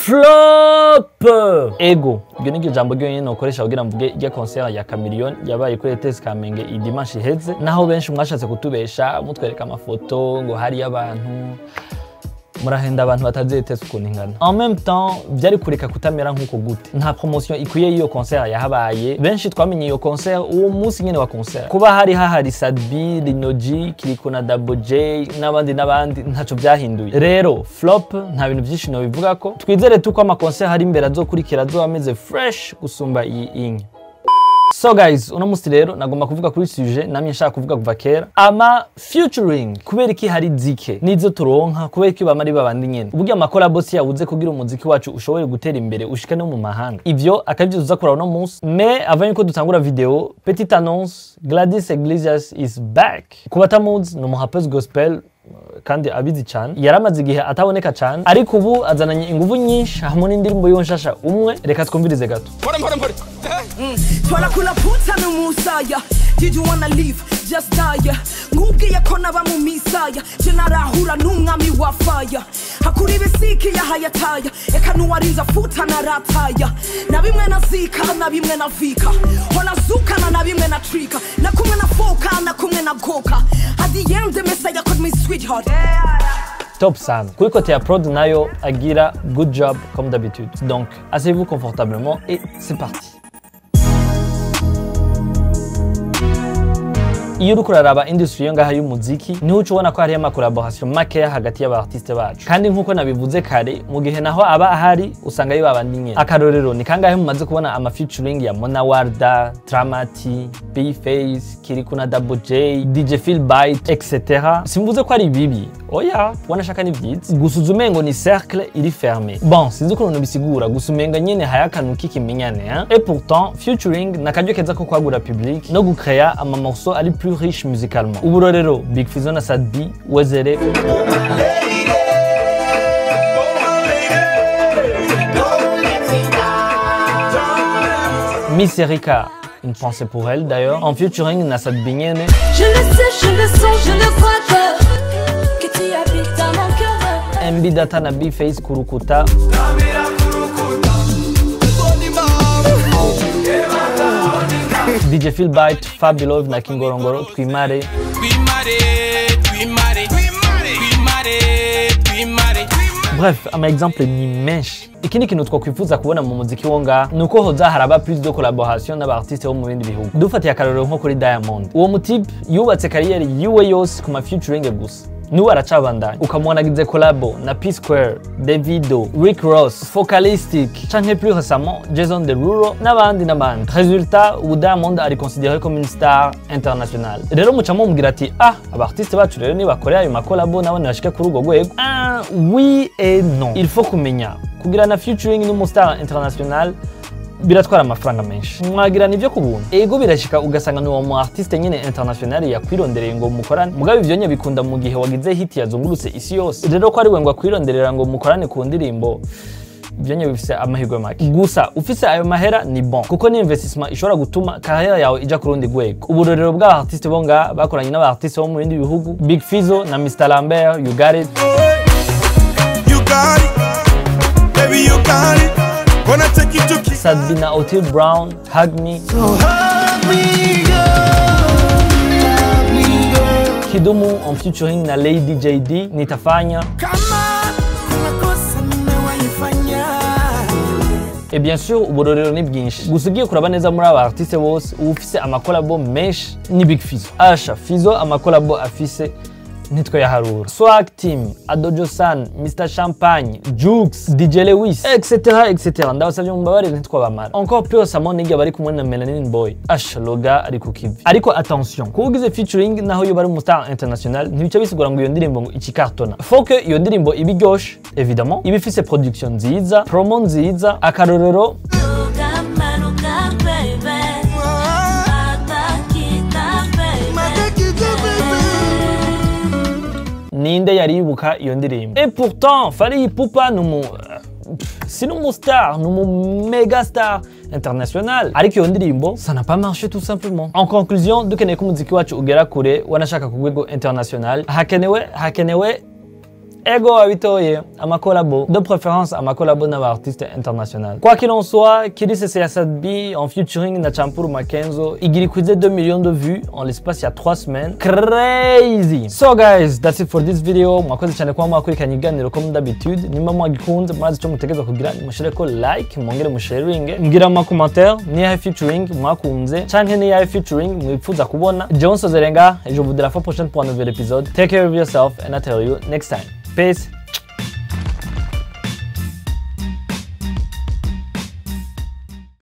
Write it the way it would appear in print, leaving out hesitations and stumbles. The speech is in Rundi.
Flop! Ego, iryo ni jambo ryonyene nokoresha kugira mvuge irya concert ya Chameleone yabaye kuri ETS Kamenge i dimanche iheze, naho benshi mwashatse kutubesha mutwereka amafoto ngo hari abantu murahenda abantu batazi ETS ukuntu ingana. En même temps, vyari kureka kutamera nkuko gute. Nta promotion ikwiye y'iyo concert yahabaye. Benshi twamenye iyo concert uwo munsi nyene wa concert. Kuba hari hahari Sat-B, Lino G, Kirikou na Double J n'abandi n'abandi, ntaco vyahinduye. Rero flop, nta bintu vyinshi no bivugako. Twizere tuko ama concert hari imbere azokurikira azoba ameze fresh gusumba iyi inye. So guys, uno musi rero nagomba kuvuga kuri sujet namye nshaka kuvuga kuva kera, ama featuring. Kubera iki hari zike nizo turonka? Kubera iki bamari babandi nyene? Uburyo ama collabo si yabuze kugira umuziki wacu ushobore gutera imbere ushike no mu mahanga, ivyo akabyo tuza kuraba uno munsi. Mais avant yuko dutangura video, petite annonce: Gladys Iglesias is back. Ku batamuzi, ni umuhapeuse gospel kandi abizi cyane. Yaramaze igihe ataboneka cyane, ariko ubu azananye inguvu nyinshi hamwe n'indirimbo yiwe nshasha umwe. Reka twumvirize gato. Twala kula puta n'umusaya. Did you wanna leave? Just die. Nkubwiye ko naba mu misaya, je narahura n'umwami wa fire. Hakuri ibisiki yahayataya, eka nuwarinze afuta narataya. Na bimwe nazika, na bimwe navika, hona zukana na bimwe na trika, na kumwe na foka, na kumwe na goka. At the end the messiah called me sweetheart. Top sana. Kuri côté ya prod nayo agira good job comme d'habitude. Donc asseyez-vous confortablement et c'est parti. Iyo uriko uraraba industry yo ngaha y'umuziki, niho uca ubona ko hariyo ama collaboration makeya hagati y'aba artiste bacu. Kandi nkuko nabivuze kare, mu gihe naho aba ahari usanga ari babandi nyene. Akarorero ni kangahe mumaze kubona ama featuring ya Mona Warda, Dramati, B-Face, Kirikou na Double J, DJ Phil Byte, etc? Simvuze ko ari bibi, oya, wanashaka ni vyiza, gusa uza umengo ni cercle iri fermé. Bon, sinzi ukuntu bisigura, gusa umenga nyene hari akantu k'ikimenyane, hein? Et pourtant featuring nakaryo keza ko kwagura public no gucrea ama morceaux ari plus riche musicalement. Uburorero, Big Fizzo na Sat-B, Wezere. Miss Erika, une pensée pour elle d'ailleurs, en featuring na Sat-B nyene. Je le sais, je le sens, je le crois que tu habites dans mon cœur. MB Data na B-Face, Kurukuta. DJ Phil Byte, Fabilove na Kingorongoro, Twimare. Twimare, Twimare, Twimare, Twimare. Bref, ama exemple ni menshi. Ikindi kintu twakwifuza kubona mu muziki wo ngaha ni uko hoza haraba plus de collaboration n'aba artiste bo mu bindi bihugu. Dufatiye akarorero nko kuri Diamond, uwo mutipe yubatse carrière yiwe yose ku ma featuring gusa, niwe aracabandanya. Ukamubona agize collabo na P Square, Davido, Rick Ross, Focalistic canke plus récemment Jason Derulo n'abandi n'abandi. Résultat, ubu Diamond ari considéré comme une star internationale. Rero muca mumubwira ati: "Ah, aba artiste bacu rero nibakorera ayo makolabo nabo ntibashike kuri urwo rwego." Ah, oui et non. Il faut kumenya kugira na featuring n'umu star international biratwara amafaranga menshi. Mwagirana ivyo ku buntu? Ego, birashika ugasanga ni uwo mu artiste nyene international yakwirondereye ngo mukorane. Mugabe ivyo nye bikunda mu gihe wagize hit yazungurutse isi yose. Rero ko ari we ngo akwironderera ngo mukorane ku ndirimbo, ivyo nye bifise amahirwe make. Gusa ufise ayo mahera ni bon, kuko ni investissement ishobora gutuma carrière yawe ija ku rundi rwego. Uburorero bw'aba artiste bo ngaha bakoranye n'aba artiste bo mu bindi bihugu: Big Fizzo na Mr Lambert, You Got It. You got it, baby, you got it. Gonna take you to kiss. Sat-B na Otile Brown, Hug Me. So hug me, girl, hug me, girl. Kidumu en featuring na Lady JD, Nitafanya. Kama kuna kosa nimewahi fanya. Et bien sûr, uburorero ni bwinshi. Gusa ugiye kuraba neza, muri aba artiste bose, uwufise amakolabo menshi ni Big Fizzo. Asha Fizzo amakolabo afise ntitwayaharura. Swag Team, Adojo San, Mr Champagne, Jux, DJ Lewis, etc etc. Ndabasavye mumbabarire, ntitwabamara. Encore plus récemment n'igihe bari kumwe na Melanin Boy. Asha Loga ari ku kivi. Ariko attention, kuba ugize featuring naho yoba ari umu star international ntibica bisigura ngo iyo ndirimbo ngo ikikartona. Faut que iyo ndirimbo iba iryoshe, évidemment, iba ifise production nziza, promo nziza. Akarorero: Luka, baby. Matakita, baby. Ninde yaribuka iyo ndirimbo? Et pourtant Fally Ipupa ni umu si n'umu star, ni umu mega star international, ariko iyo ndirimbo ça n'a pas marché, tout simplement. En conclusion, dukeneye ko umuziki wacu ugera kure, wanashaka ku rwego international, hakenewe Ego wabitoye, amakolabo, de préférence amakolabo n'aba artiste international. Quoi qu'il en soit, Kirisese ya Sat-B en featuring na Champuru Makenzo igira ikwize 2 millions de vues en l'espace ya 3 semaines. Crazy. So guys, that's it for this video. Mwakoze cyane kuba mwakurikiranye iganiro comme d'habitude. Nimba mwagikunze, murazi icyo mutegerezwa kugira, mushireko like, mwongere musharinge, mbwira mu commentaire niyahe featuring mwakunze canke niyahe featuring mwipfuza kubona. Jewe nsozerenga, je vous dis la fois prochaine pour un nouvel épisode. Take care of yourself and I tell you next time. Peace.